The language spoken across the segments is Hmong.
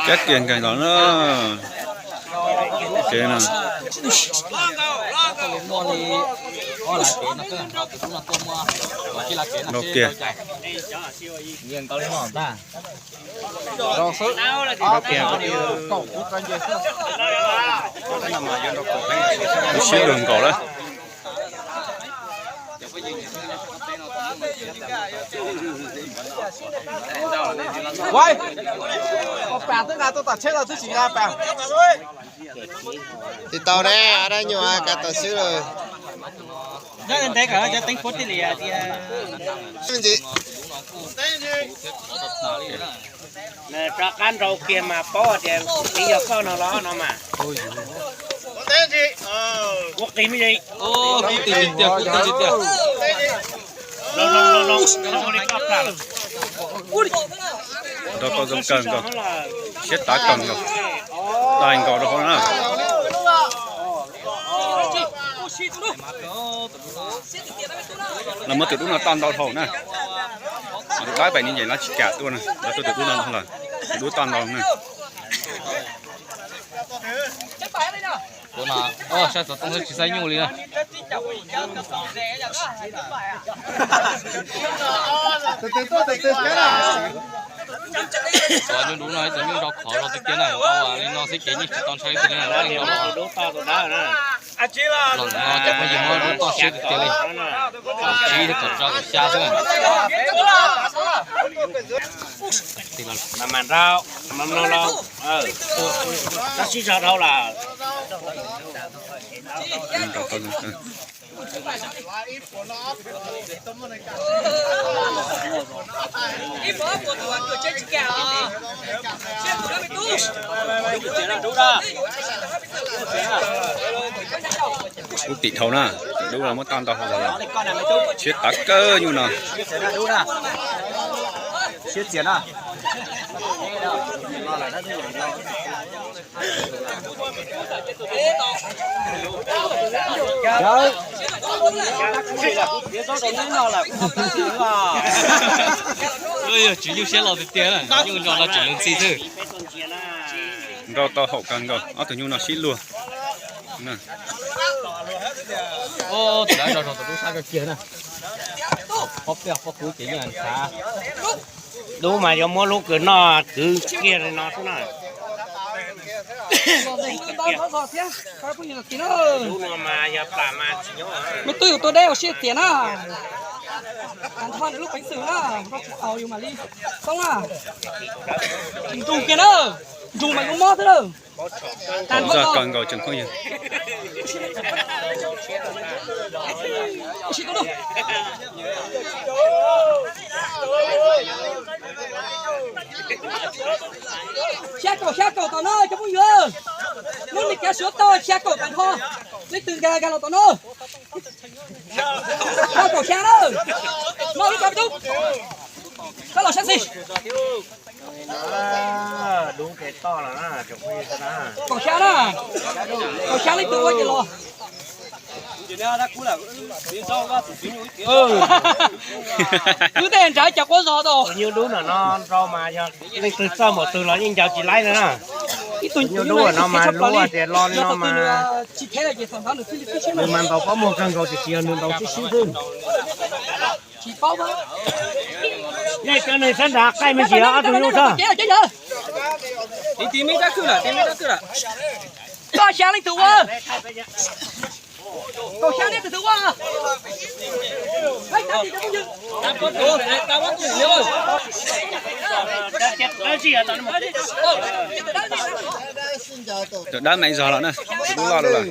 Cab kiag nkeeg los na. Kev no. Nrau kiag. Nrau kiag. Siab luag nkaus lawm. Tsis tau ne, dab nyuag kav tawm xwb lawm. Rov qab nrau kiag mas paub tias txiv yog koj no los no mas. Kuv qis me li. Nrau tau zoo kawg nkaus, siab tav kawg nkaus, dai nkaus rau hauv na. Los muab tus dub no toj ntau dhau na. Tus dab pem ni ces lawv tsis kam tuaj na, lawv tuaj tus dub no lawm, tus dub toj ntau na. Saib xov tooj xwb tsis saib nyuj li na. Tus nyuj dub no ib tug nyuj nrau khov zog tiag tiag na, nrau li no xwb ces yeej tsis tau ntshai ib tug li na. Los no cov phooj ywg muab dub toj siab tiag tiag li, kaum tsib thiab kaum rau kaum xya xwb na. Mas nrau, mas mloog los, tab sis zog dhau lawm. Ub, tim dhau na, dub los muab toj ntau hau los, siab tav kawg nyuj no. Siab txias na. Yog tswv nyuj siab los tiag tiag, nyuj nrau no tseem lug ntxhi xwb. Nrau tau haum kawg nkaus, ob tug nyuj no sib luag. Tus dawb nrau rau tus dub sab kawg kiag na. Pob peb pob kub ces yeej ntshav. Dub mas yuav muab lub kws noj kwv kiag li no xwb na. Lub no mas yog plam mas tsis nyob. Lub twb yus tua deb ua siab tias na. Tag nrho nws lub peev xwm na, nrau tsis tau yus mam li xoob na. Nrug kiag na, nrug mas yuav mob xwb na. Zaj kawg nkaus tseem phooj ywg. Xya kaum, xya kaum tom no cov phooj ywg. Lub me kav suav tau xya kaum tag nrho. Leej twg nkag nkag los tom no. Xya kaum xya na. Mog ib co me tub. Koj los sab xis. Kaum xya na. Kaum xya leej twg ua ces los. Wb tej nrad cas quab zog tau. Nyuj dub no no nrau mas yog leej twg txawj npaum twg los yeej ncaws tsis laib na. Ib tug nyuj dub no mas lub tias lo li no mas. Nws mas ntaus pob muag kawg nkaus tiam sis yog nws ntaus sib sib xwb. Yeej cov nws sab nrad qaij me ntsis ob tug nyuj txog. Koj xya leej twg ua? Koj xya leej twg ua? Tus dawb meem zog lawm na, tus dub loj lawm.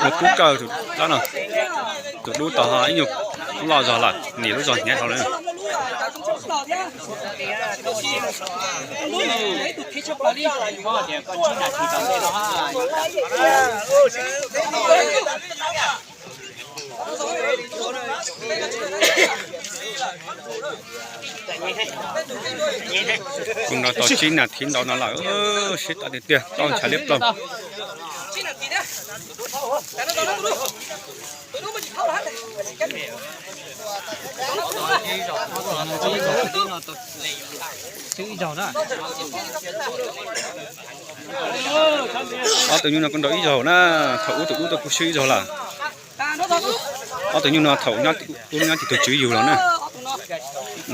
Ua kub kawg tus dab no. Tus dub tau ib nyuag loj zog lawm, niam lub zog hnyav dhau lawm. Kuv nrog tau tsib nas this ntau no lawm, siab tau tiag tiag, tau ntshav liab ploog. Ob tug nyuj no kuj nrau ib zaug na, thaum ub tus dub tau kuj swb ib zaug lawm. Ob tug nyuj no thaum ub nyob tim tus tswv yug los na,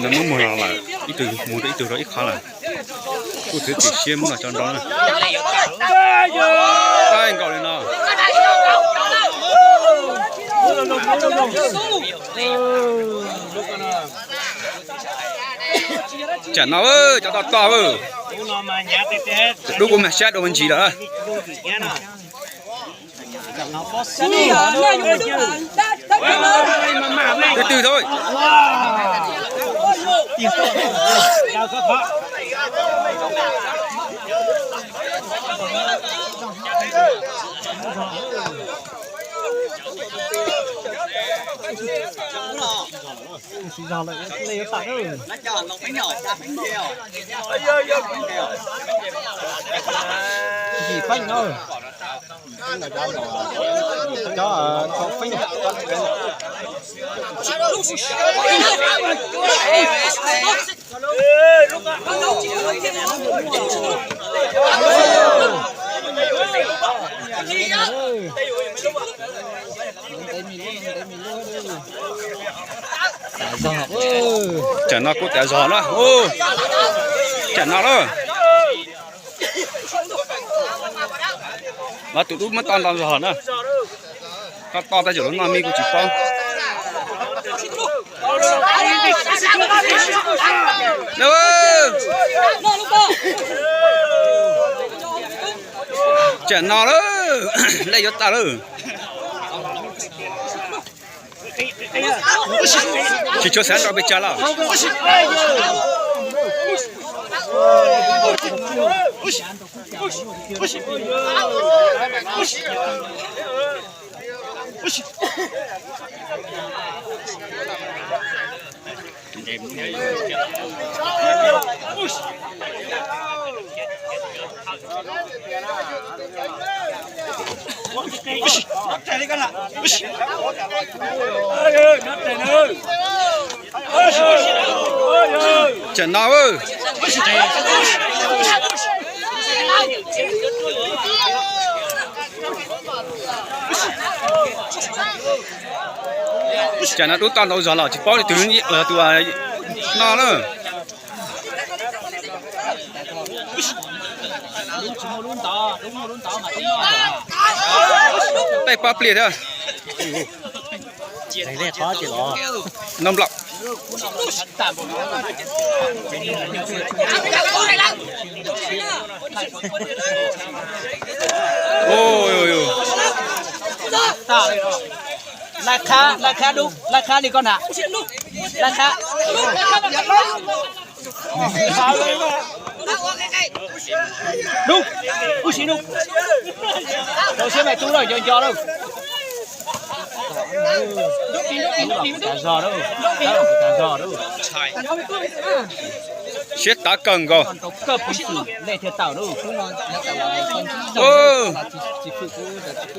no muab muag los lawm, ib tug muag rau ib tug rau ib qho lawm. Kuj thwv tim siab muab los tso nrau na. Nkaus li no. Tsam no cov toj toj, tus dub kuj mag siab dua ntsis lawm. Twb twg thôi. Ntsis feeb no, cov thaum feeb. Tsam no kuj tas zog na. Tsam no lawm. Los tus dub muab toj ntau zog na. Koj toj tej zaum lub noj me kuj tsis paub. Tsam no lawm, lej yuav tas lawm. Tsis tshua xav rau pes tsawg lawm. Tsam no, tsam no dub toj ntau zog los tsis paub li twg tus no na. Tej pab pliag thiab. Noo nplaum. Laj khab, laj khab dub, laj khab li koj na. Laj khab. Dub, ub si dub. Rau siab mas tub lawm, nco nco lawm. Tas zog lawm, tas zog lawm. Siab tav kawg nkaus. Koj puv xwm lej thiaj tawm lawm.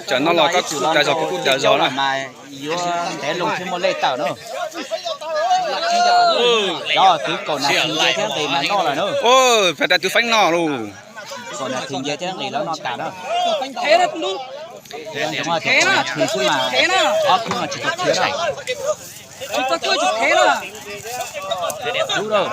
Tsam no los koj kuj tas zog, kuv kuj tas zog na. Yuav ntev loo thiaj muaj lej tawm na. Cov twv kaum nas this nce thiab nqis mas noj lawm na. Fais tas twv feeb no lauj. Kaum nas this nce thiab nqis lawv noj tas na. Nas this xwb mas ob khub no tsis tau khiav na. Dub lauj.